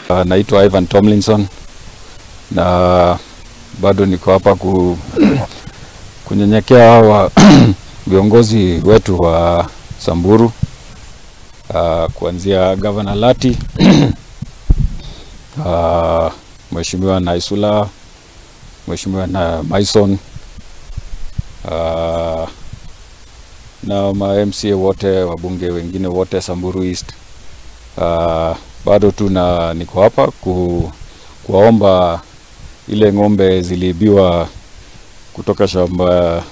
Naitwa Ivan Tomlinson na bado niko hapa kunyenyekea hawa viongozi wetu wa Samburu, kuanzia Governor Lati, Mheshimiwa Naisula, Mheshimiwa na Maison, na ma MCA wote, wabunge wengine wote Samburu East. Bado tuna niko hapa kuwaomba ile ng'ombe ziliibiwa kutoka shamba,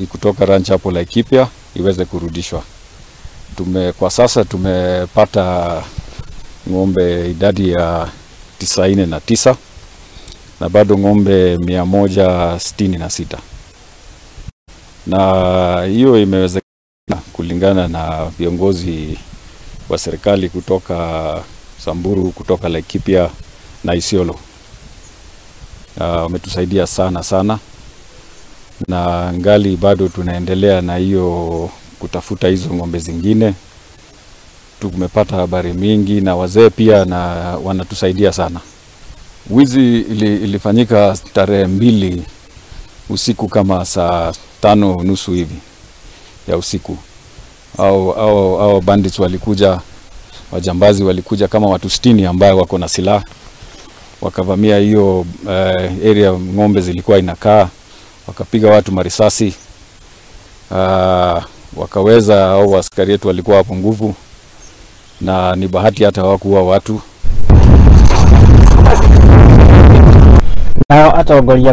kutoka ranch hapo Laikipia iweze kurudishwa. Kwa sasa tumepata ng'ombe idadi ya 99 na bado ng'ombe 166. Na hiyo imewezekana kulingana na viongozi wa serikali kutoka Samburu, kutoka Laikipia na Isiolo. Wametusaidia sana sana, na ngali bado tunaendelea na hiyo kutafuta hizo ng'ombe zingine. Tumepata habari mingi na wazee pia na wanatusaidia sana. Wizi ilifanyika tarehe 2 usiku kama saa 5:30 hivi ya usiku. Au bandits walikuja, wajambazi walikuja kama watu 60 ambao wako na silaha, wakavamia hiyo area ng'ombe zilikuwa inakaa, wakapiga watu marisasi. Wakaweza, au askari wetu walikuwa hapo nguvu, na ni bahati hata hawakuua watu. Nao atongoria